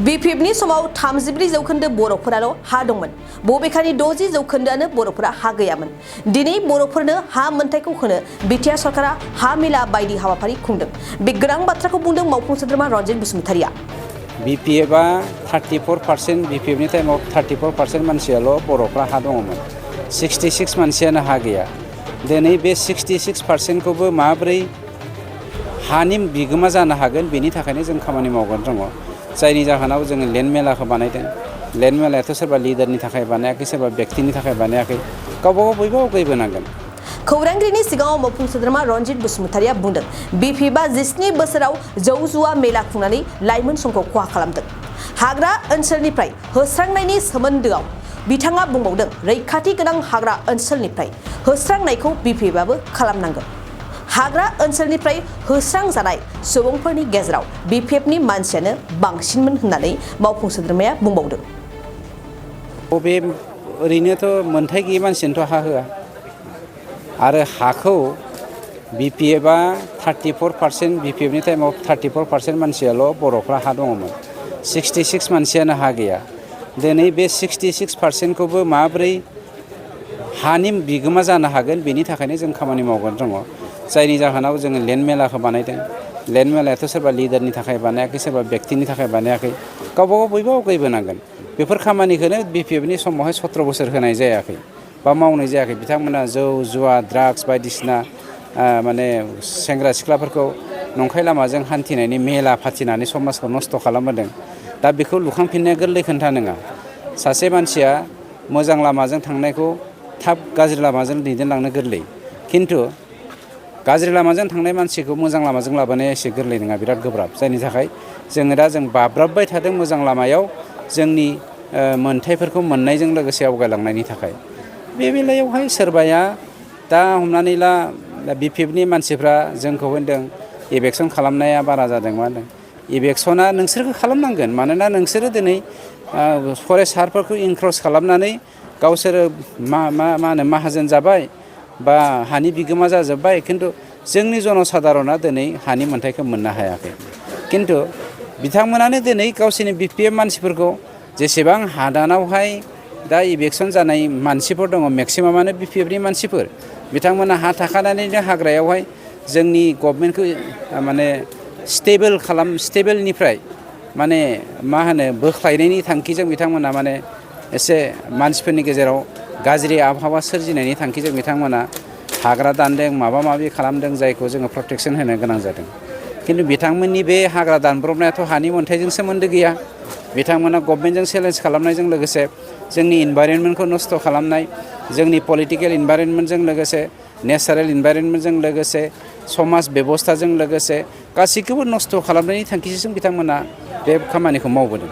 BPFनि समाव 34 जौखोन्दो बर'फोराल' हा दंमोन बबेखानि 60 जौखोन्दोआनो बर'फोरा हा गैयामोन दिनै बर'फोरनो हा मोनथायखौ होनो बिटिआर सरकारा हा मेला बायदि हाबाफारि खुंदों बे गोनां बाथ्राखौ बुंदों मावफुं सोद्रोमा रन्जित बसुमतारिया BPFआ 34% BPFनि टाइमाव 34% मानसियाल' बर'फ्रा हा दङमोन 66 मानसियानो हा गैया दिनै बे 66%खौबो माबोरै हानि बिगोमा जानो हागोन बेनि थाखायनो जों खामानि मावगासिनो दङ जायनि जाहोनाव जोङो लेन्ड मेलाखौ बानायदों लेन्ड मेलायाथ' सोरबा लिडारनि थाखाय बानायाखै सोरबा व्यक्तिनि थाखाय बानायाखै गावबागाव बयबो आवगायबोनांगोन खौरांगिरिनि सिगाङाव मावफुं सोद्रोमा रन्जित बसुमतारिया बुंदों BPFआ 17 बोसोराव जौ जुवा मेला खुंनानै लाइमोन समखौ खहा खालामदों हाग्रा ओनसोलनिफ्राय होस्रांनायनि सोमोन्दोआव बिथाङा बुंबावदों रैखाथि गोनां हाग्रा ओनसोलनिफ्राय होस्रांनायखौ BPFआबो खालामनांगोन हाग्रा ओनसोलनिफ्राय होस्रांजानाय सुबुंफोरनि गेजेराव BPFनि मानसियानो बांसिनमोन होननानै मावफुं सोद्रोमाया बुंबावदों बबे ओरैनोथ' मोनथाय गैयै मानसियानोथ' हा होआ आरो हाखौ BPFआ 34% BPFनि टाइमाव 34% मानसियाल' बर'फ्रा हा दङमोन 66 मानसियानो हा गैया दिनै बे 66%खौबो माबोरै हानि बिगोमा जानो हागोन बेनि थाखायनो जों खामानि मावगासिनो दङ जायनि जाहोनाव जोङो लेन्ड मेलाखौ बानायदों लेन्ड मेलायाथ' सोरबा लिडारनि थाखाय बानायाखै सोरबा व्यक्तिनि थाखाय बानायाखै गावबागाव बयबो आवगायबोनांगोन बेफोर खामानिखौनो BPFनि समावहाय 17 बोसोर होनाय जायाखै बा मावनाय जायाखै बिथांमोना जौ जुवा ड्राग्स बायदिसिना माने सेंग्रा सिख्लाफोरखौ नंखाय लामाजों हान्थिनायनि मेला फाथिनानै समाजखौ नस्थ' खालामबोदों दा बेखौ लुखांफिननाया गोरलै खोथा नङा सासे मानसिया मोजां लामाजों थांनायखौ थाब गाज्रि लामाजों दैदेनलांनो गोरलै खिन्थु गाज्रि लामाजों थांनाय मानसिखौ मोजां लामाजों लाबोनाया एसे गोरलै नङा बिराद गोब्राब जायनि थाखाय जों बाब्राबबाय थादों मोजां लामायाव जोंनि मोनथायफोरखौ मोननायजों लोगोसे आवगायलांनायनि थाखाय बे बेलायावहाय सोरबाया दा हमनानै ला BPFनि मानसिफ्रा जोंखौ होनदों इलेक्सन खालामनाया बारा जादों मा होनदों इलेक्सना नोंसोरखौ खालामनांगोन मानोना नोंसोरो दिनै फरेस्टारफोरखौ इनक्रोच खालामनानै गावसोरो मा होनो माहाजोन जाबाय बा हानि बिगोमा जाजोब्बाय खिन्थु जोंनि जनसाधारना दिनै हानि मोनथायखौ मोननो हायाखै खिन्थु बिथांमोनानो दिनै गावसोरनि BPF मानसिफोरखौ जेसेबां हादानावहाय दा इलेक्सन जानाय मानसिफोर दङ मेक्सिमामानो BPFनि मानसिफोर बिथांमोना हा थाखानानैनो हाग्रायावहाय जोंनि गभर्नमेन्टखौ माने स्टेबोलनिफ्राय माने मा होनो बोख्लायनायनि थांखिजों बिथांमोना माने एसे मानसिफोरनि गेजेराव गाज्रि आबहावा सोरजिनायनि थांखिजों बिथांमोना हाग्रा दानदों माबा माबि खालामदों जायखौ जोङो प्रटेक्सन होनो गोनां जादों खिन्थु बिथांमोननि बे हाग्रा दानब्रबनायाथ' हानि मोनथायजों सोमोन्दो गैया बिथांमोना गभर्नमेन्टजों चेलेन्ज खालामनायजों लोगोसे जोंनि इनभाइरनमेन्टखौ नस्थ' खालामनाय जोंनि पलिटिकेल इनभाइरनमेन्टजों लोगोसे नेचारेल इनभाइरनमेन्टजों लोगोसे समाज बेबस्थाजों लोगोसे गासैखौबो नस्थ' खालामनायनि थांखिजों बिथांमोना बे खामानिखौ मावबोदों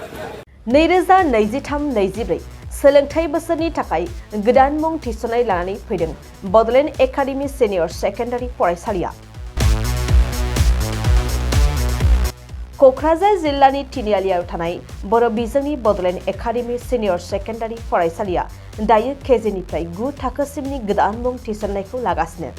2023-24 सोलोंथाइ बोसोरनि थाखाय गोदान मुं थिसननाय लानानै फैदों बड'लेण्ड एकाडेमि सिनियर सेकेन्डारि फरायसालिया क'क्राझार जिल्लानि तिनिआलियाव थानाय बर' बिजोंनि बड'लेण्ड एकाडेमि सिनियर सेकेन्डारि फरायसालिया दायो केजिनिफ्राय 9 थाखोसिमनि गोदान मुं थिसननायखौ लागासिनो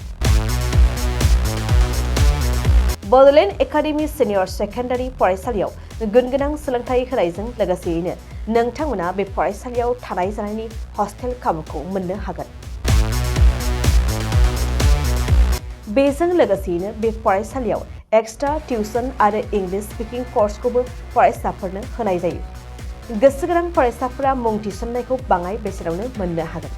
बड'लेण्ड एकाडेमि सिनियर सेकेन्डारि फरायसालियाव गुनगोनां सोलोंथाइ होनायजों लोगोसेयैनो नोंथांमोना बे फरायसालियाव थानाय जानायनि हस्टेल खाबुखौ मोननो हागोन बेजों लोगोसेयैनो बे फरायसालियाव एक्सट्रा टिउसन आरो इंलिश स्पिकिं कर्सखौबो फरायसाफोरनो होनाय जायो गोसो गोनां फरायसाफोरा मुं थिसननायखौ बाङाय बेसेनावनो मोननो हागोन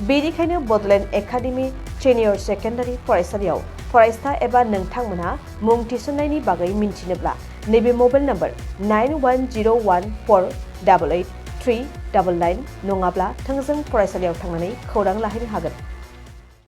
बेनिखायनो बड'लेण्ड एकाडेमि सिनियर सेकेन्डारि फरायसालियाव फरायसा एबा नोंथांमोनहा मुं थिसननायनि बागै मिन्थिनोब्ला नैबे मबाइल नम्बर 9101488399 नङाब्ला थोंजों फरायसालियाव थांनानै खौरां लाहैनो हागोन